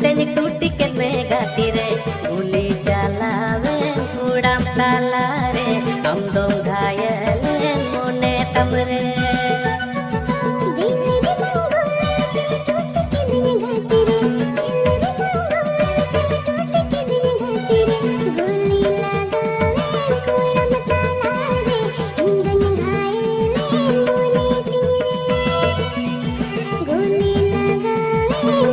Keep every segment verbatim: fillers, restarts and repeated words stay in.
ᱛᱮᱧ ᱴᱩᱴᱤ ᱠᱮᱫ ᱢᱮ ᱜᱟᱛᱮ ᱨᱮ, ᱜᱩᱞᱤ ᱪᱟᱞᱟᱣᱮᱱ ᱠᱚᱲᱟᱢ ᱛᱟᱞᱟᱨᱮ, ᱟᱢ ᱫᱚᱢ ᱜᱷᱟᱭᱮᱞᱮᱱ ᱢᱚᱱᱮ ᱛᱟᱢ ᱨᱮ᱾ ᱫᱤᱞ ᱨᱮᱱᱟᱝ ᱜᱩᱞᱤ ᱛᱮᱧ ᱴᱩᱴᱤ ᱠᱮᱫᱮᱧ ᱜᱟᱛᱮ ᱨᱮ, ᱫᱤᱞ ᱨᱮᱱᱟᱝ ᱜᱩᱞᱤ ᱛᱮᱧ ᱴᱩᱴᱤ ᱠᱮᱫᱮᱧ ᱜᱟᱛᱮ ᱨᱮ, ᱜᱩᱞᱤ ᱞᱟᱜᱟᱣᱮᱱ ᱠᱚᱲᱟᱢ ᱛᱟᱞᱟᱨᱮ, ᱤᱧ ᱫᱚᱧ ᱜᱷᱟᱭᱮᱞᱮᱱ ᱢᱚᱱᱮ ᱛᱤᱧ ᱨᱮ᱾ ᱜᱩᱞᱤ ᱞᱟᱜᱟᱣᱮᱱ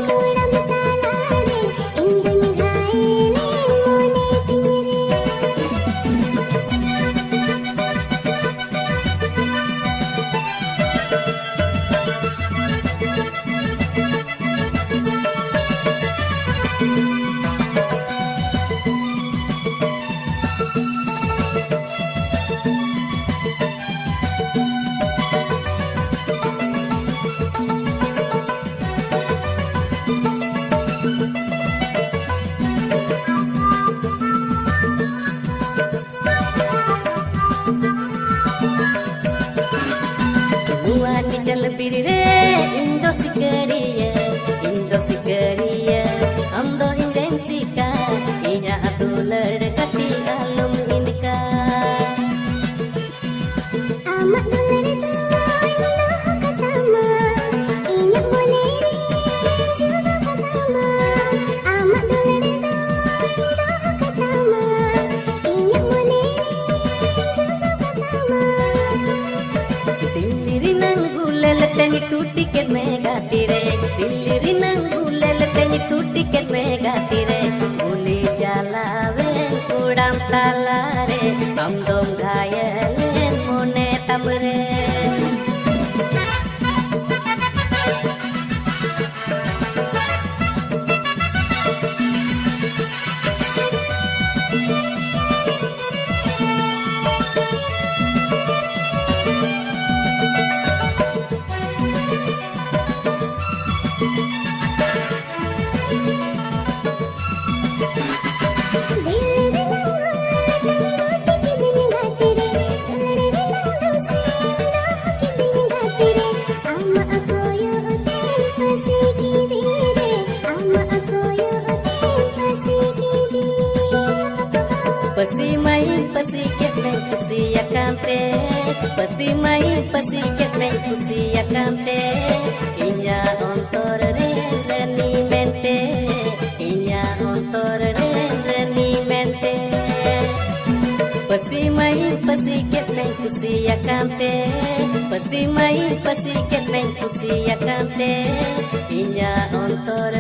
ᱠᱚᱲᱟᱢ ᱛᱟᱞᱟᱨᱮ, ᱤᱧ ᱫᱚᱧ ᱜᱷᱟᱭᱮᱞᱮᱱ ᱢᱚᱱᱮ ᱛᱤᱧ ᱨᱮ᱾ ᱱᱚᱣᱟ ᱱᱤᱪᱚᱞ ᱵᱤᱨ ᱨᱮ ᱤᱧ ᱫᱚ ᱥᱤᱠᱟᱹᱨᱤᱭᱟᱹ, ᱤᱧ ᱫᱚ ᱥᱤᱠᱟᱹᱨᱤᱭᱟᱹ, ᱟᱢ ᱫᱚ ᱤᱧ ᱨᱮᱱ ᱥᱤᱠᱟᱨ, ᱤᱧᱟᱜ ᱫᱩᱞᱟᱹᱲ ᱜᱟᱛᱮ ᱟᱞᱚᱢ ᱤᱱᱠᱟᱨ᱾ ᱟᱢᱟᱜ ᱫᱩᱞᱟᱹᱲ ᱫᱚᱧ ᱫᱚᱦᱚ ᱠᱟᱛᱟᱢᱟ, ᱤᱧᱟᱜ ᱢᱚᱱᱮ ᱨᱮ ᱡᱩᱫᱟᱹ ᱠᱟᱛᱟᱢᱟ᱾ ᱟᱢᱟᱜ ᱫᱩᱞᱟᱹᱲ ᱫᱚᱧ ᱫᱚᱦᱚ ᱠᱟᱛᱟᱢᱟ, ᱤᱧᱟᱜ ᱢᱚᱱᱮ ᱨᱮ ᱡᱩᱫᱟᱹ ᱠᱟᱛᱟᱢᱟ᱾ ᱫᱤᱞ ᱨᱮᱱᱟᱝ ᱜᱩᱞᱟᱹᱞ ᱛᱮᱧ ᱴᱩᱴᱤ ᱠᱮᱫ ᱢᱮ ᱜᱟᱛᱮ ᱨᱮ, ᱫᱤᱞ ᱨᱮᱱᱟᱝ ᱜᱩᱞᱟᱹᱞ ᱛᱮᱧ ᱴᱩᱴᱤ ᱠᱮᱫ ᱢᱮ ᱜᱟᱛᱮ ᱨᱮ, ᱜᱩᱞᱤ ᱪᱟᱞᱟᱣᱮᱱ ᱠᱚᱲᱟᱢ ᱛᱟᱞᱟᱨᱮ, ᱟᱢ ᱫᱚᱢ ᱜᱷᱟᱭᱮᱞᱮᱱ ᱢᱚᱱᱮ ᱛᱟᱢ ᱨᱮ᱾ ᱯᱟᱹᱥᱤ ᱢᱟᱹᱭ ᱯᱟᱹᱥᱤ ᱠᱮᱫ ᱢᱮᱧ ᱠᱩᱥᱤᱭᱟᱠᱟᱱ ᱛᱮ, ᱤᱧᱟᱹᱜ ᱚᱱᱛᱚᱨ ᱨᱮ ᱨᱟᱹᱱᱤ ᱢᱮᱱᱛᱮ, ᱤᱧᱟᱹᱜ ᱚᱱᱛᱚᱨ ᱨᱮ ᱨᱟᱹᱱᱤ ᱢᱮᱱᱛᱮ᱾ ᱯᱟᱹᱥᱤ ᱢᱟᱹᱭ ᱯᱟᱹᱥᱤ ᱠᱮᱫ ᱢᱮᱧ ᱠᱩᱥᱤᱭᱟᱠᱟᱱ ᱛᱮ, ᱯᱟᱹᱥᱤ ᱢᱟᱹᱭ ᱯᱟᱹᱥᱤ ᱠᱮᱫ ᱢᱮᱧ ᱠᱩᱥᱤᱭᱟᱠᱟᱱ ᱛᱮ, ᱤᱧᱟᱹᱜ ᱚᱱᱛᱚᱨ